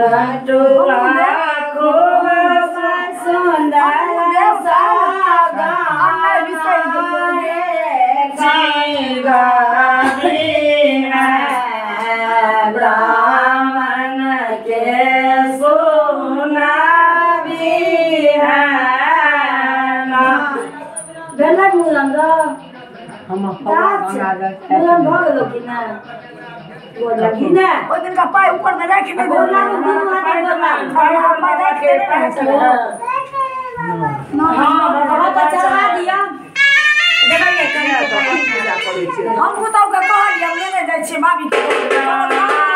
नटुआ खूब सुंदर ब्राह्मण के सुनाबी है। भेलक मूलन मूलन भऽ गेलो कि नहि? गोर लगी ने। ओहि दिनका पाइ ऊपर मे राखि नहि। गोर लागू, दुनू हाथे गोर लागू। पाइ राखि देने रहै छलै। हँ तऽ चढ़ा दिअ। हम पुतहु के कहलियै, हम लेने जाइ छियै मामी के।